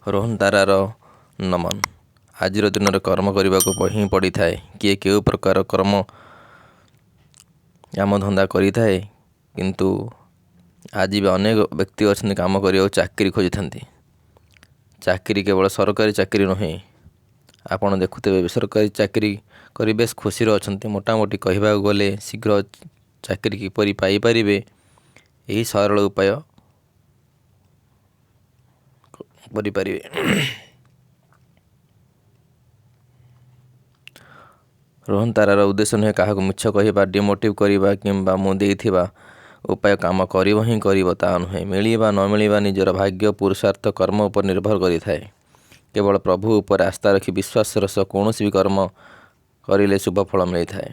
ରୋହନ ତାରାର ନମନ। ଆଜିର ଦିନରେ କର୍ମ କରିବାକୁ ହିଁ ପଡ଼ିଥାଏ। କିଏ କେଉଁ ପ୍ରକାର କର୍ମ କାମଧନ୍ଦା କରିଥାଏ, କିନ୍ତୁ ଆଜି ବି ଅନେକ ବ୍ୟକ୍ତି ଅଛନ୍ତି କାମ କରିବାକୁ ଚାକିରି ଖୋଜିଥାନ୍ତି। ଚାକିରି କେବଳ ସରକାରୀ ଚାକିରି ନୁହେଁ, ଆପଣ ଦେଖୁଥିବେ ବେସରକାରୀ ଚାକିରି କରି ବେଶ ଖୁସିରେ ଅଛନ୍ତି। ମୋଟାମୋଟି କହିବାକୁ ଗଲେ ଶୀଘ୍ର ଚାକିରି କିପରି ପାଇପାରିବେ, ଏହି ସରଳ ଉପାୟ କରିପାରିବେ। ରୋହନ ତାରାର ଉଦ୍ଦେଶ୍ୟ ନୁହେଁ କାହାକୁ ମିଛ କହିବା, ଡିମୋଟିଭ୍ କରିବା କିମ୍ବା ମୁଁ ଦେଇଥିବା ଉପାୟ କାମ କରିବ ହିଁ କରିବ ତା ନୁହେଁ। ମିଳିବା ନ ମିଳିବା ନିଜର ଭାଗ୍ୟ, ପୁରୁଷାର୍ଥ, କର୍ମ ଉପରେ ନିର୍ଭର କରିଥାଏ। କେବଳ ପ୍ରଭୁ ଉପରେ ଆସ୍ଥା ରଖି ବିଶ୍ୱାସର ସହ କୌଣସି ବି କର୍ମ କରିଲେ ଶୁଭ ଫଳ ମିଳିଥାଏ।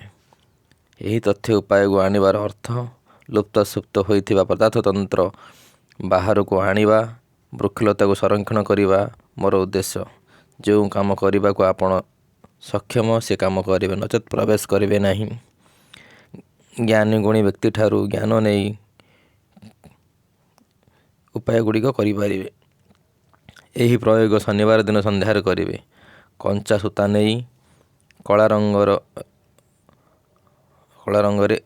ଏହି ତଥ୍ୟ ଉପାୟକୁ ଆଣିବାର ଅର୍ଥ ଲୁପ୍ତ ସୁପ୍ତ ହୋଇଥିବା ପଦାର୍ଥତନ୍ତ୍ର ବାହାରକୁ ଆଣିବା, ବୃକ୍ଷଲତାକୁ ସଂରକ୍ଷଣ କରିବା ମୋର ଉଦ୍ଦେଶ୍ୟ। ଯେଉଁ କାମ କରିବାକୁ ଆପଣ ସକ୍ଷମ ସେ କାମ କରିବେ, ନଚେତ୍ ପ୍ରବେଶ କରିବେ ନାହିଁ। ଜ୍ଞାନୀ ଗୁଣୀ ବ୍ୟକ୍ତିଠାରୁ ଜ୍ଞାନ ନେଇ ଉପାୟ ଗୁଡ଼ିକ କରିପାରିବେ। ଏହି ପ୍ରୟୋଗ ଶନିବାର ଦିନ ସନ୍ଧ୍ୟାରେ କରିବେ। କଞ୍ଚା ସୂତା ନେଇ କଳା ରଙ୍ଗର କଳା ରଙ୍ଗରେ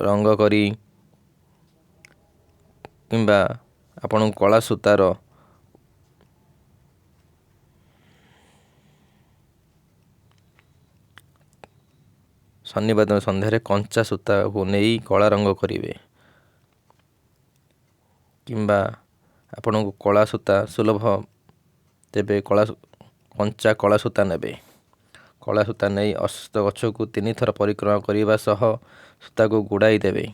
ରଙ୍ଗ କରି କିମ୍ବା ଆପଣଙ୍କୁ କଳା ସୂତାର ଶନିବାର ଦିନ ସନ୍ଧ୍ୟାରେ କଞ୍ଚା ସୂତାକୁ ନେଇ କଳା ରଙ୍ଗ କରିବେ, କିମ୍ବା ଆପଣଙ୍କୁ କଳା ସୂତା ସୁଲଭ ତେବେ କଳା କଞ୍ଚା କଳା ସୂତା ନେବେ। କଳା ସୂତା ନେଇ ଅଶ୍ୱତ୍ଥ ଗଛକୁ 3 ଥର ପରିକ୍ରମା କରିବା ସହ ସୂତାକୁ ଗୁଡ଼ାଇ ଦେବେ।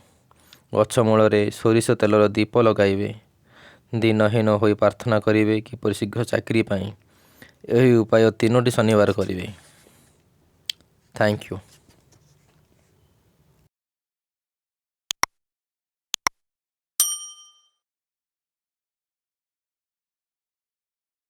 ଗଛ ମୂଳରେ ସୋରିଷ ତେଲର ଦୀପ ଲଗାଇବେ। ଦିନହୀନ ହୋଇ ପ୍ରାର୍ଥନା କରିବେ କିପରି ଶୀଘ୍ର ଚାକିରି ପାଇଁ। ଏହି ଉପାୟ 3ଟି ଶନିବାର କରିବେ। Thank you.